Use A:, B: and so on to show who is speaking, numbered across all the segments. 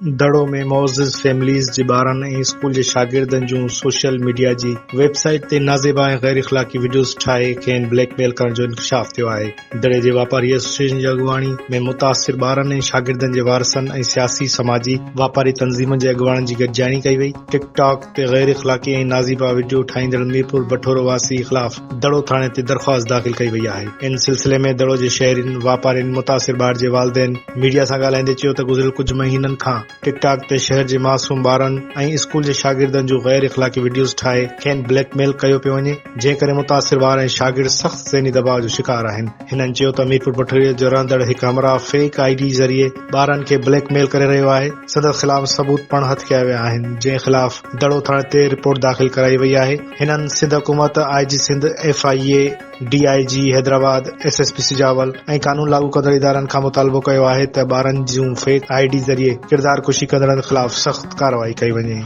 A: دڙو ۾ معزز فيمليز جي ٻارن ۽ اسڪول جي شاگردن جون سوشل ميڊيا جي ويب سائيٽ تي نازيبا ۽ غير اخلاقي وڊيوز ٺاهي کين بليڪ ميل ڪرڻ جو انڪشاف ٿيو آهي. دڙي جي واپاري ايسوسيئيشن جي اڳواڻي ۾ متاثر ٻارن ۽ شاگردن جي وارثن ۽ سياسي، سماجي، واپاري تنظيمن جي اڳواڻن جي گڏجاڻي ڪئي وئي. ٽڪ ٽاڪ تي غير اخلاقي ۽ نازيبا وڊيو ٺاهيندڙ ميرپور بٺورو واسي خلاف دڙو ٿاڻي تي درخواست داخل ڪئي وئي آهي. ان سلسلي ۾ دڙو جي شهرين، واپارين، متاثر ٻار جي والدين ميڊيا سان ڳالهائيندي چيو ته گذريل ڪجهه مهينن کان ٽڪ ٽاڪ تي شهر جي معصوم ٻارن ۽ اسڪول جي شاگردن جون غير اخلاقي وڊيوز ٺاهي کين بليڪ ميل ڪيو پيو وڃي جنهن ڪري متاثر ٻار ۽ شاگرد سخت ذهني دٻاء جو شڪار آهن. هنن چيو ته ميرپور بٺوري جو رهندڙ هڪ همراهه فيڪ I D ذريعي ٻارن کي بليڪ ميل ڪري رهيو آهي سندس خلاف ثبوت پڻ هٿ ڪيا ويا آهن جنهن خلاف دڙو ٿاڻي تي رپورٽ داخل ڪرائي وئي آهي. هنن سنڌ حڪومت، I G Sindh, F I A, D I G Hyderabad, S S P Sujawal ۽ قانون لاڳو ڪندڙ ادارن کان مطالبو ڪيو آهي ته ٻارن جون فيڪ I D ذريعي ڪردار ڪشي ڪندڙن خلاف سخت ڪارروائي ڪئي وڃي.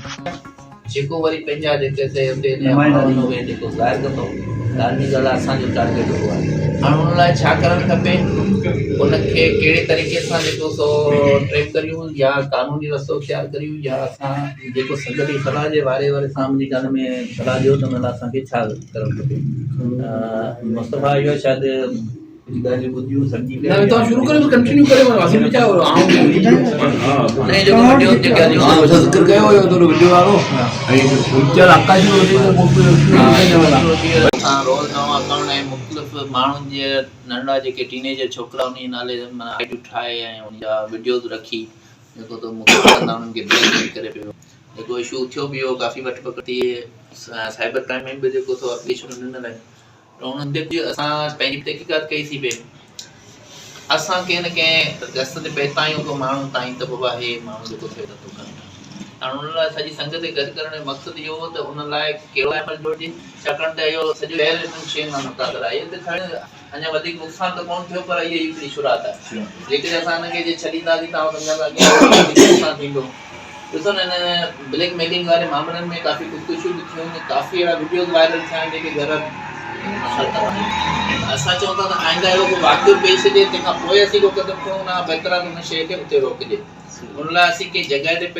B: جيڪو وري پنهنجا جيڪي سي اتي نمائندا اهي جيڪو ظاهر ڪندو لازمي ڳالهه آهي اسان جو ٽارگيٽ اهو آهي هاڻ ان لاء ڇا ڪرڻ کپي ان کي ڪهڙي طريقي سان جيڪو سو ٽريپ ڪريون يا قانوني رستو اختيار ڪريون يا اسان جيڪو سنگت جي صلاح جي واري واري سان منهنجي خيال ۾ صلاح ڏيو ته ان لاء اسان کي ڇا ڪرڻ کپي مصطفيٰ اهو شايد ڪجهه ڳالهيون ٻڌيون سمجهي
C: نه توهان شروع ڪريو ته ڪنٽينيو ڪريو اسين به چاهيو آئون
B: نه جيڪو وڊيو جيڪي ڳالهيون
C: ها اسان ذڪر ڪيو هيو ٿورو وڊيو وارو ۽ فيوچر آڪاش جو وڌيڪ موڪليو
B: اسان روز نئون اڪائونٽ ۽ مختلف ماڻهن جي ننڍڙا جيڪي ٽين ايجر ڇوڪرا انهي نالي معنيٰ آئي ڊيون ٺاهي ۽ ان جا وڊيوز رکي جيڪو تو مون کي ڪندا انهن کي بليڪ ميل ڪري پيو جيڪو اشو اٿيو به هو ڪافي وٺ پڪڙ ٿي سائبر ڪرائم ۾ به جيڪو سو اپليڪيشن ڏنل آهن پر انهن تي ڪجهه اسان پنهنجي تحقيقات ڪئي سي پئي اسان ڪنهن نه ڪنهن دست تي پهتا آهيون ڪو ماڻهو تائين ته بابا هي ماڻهو جيڪو ٿئي ٿو ڪن ٿا هاڻ ان لاء سڄي سنگت کي گڏ ڪرڻ جو مقصد اهو هو ته ان لاء ڪهڙو عمل جوڙجي ڇاڪاڻ ته اهو سڄو شهر انهن شين کان متاثر آهي اهو ته کڻي اڃا وڌيڪ نقصان ته ڪونه ٿيو پر اها هڪڙي شروعات آهي. جيڪڏهن اسان هن کي جي ڇڏينداسين ته آئون سمجهان ٿو اڳيان وڌيڪ نقصان ٿيندو. ڏسو نه هن بليڪ ميلنگ واري معاملن ۾ ڪافي خودڪشيون به ٿيون، ڪافي اهڙا وڊيوز وائرل ٿيا آهن جيڪي گهر ختم آهن. اسان چئون ٿا ته آئنده اهڙو ڪو واقعو پيش اچي تنهن کان پوء اسين ڪو قدم کڻون ان کان بهتر آهي ته ان شيء کي اتي روڪجي. ان لاء اسين ڪنهن جڳهه تي.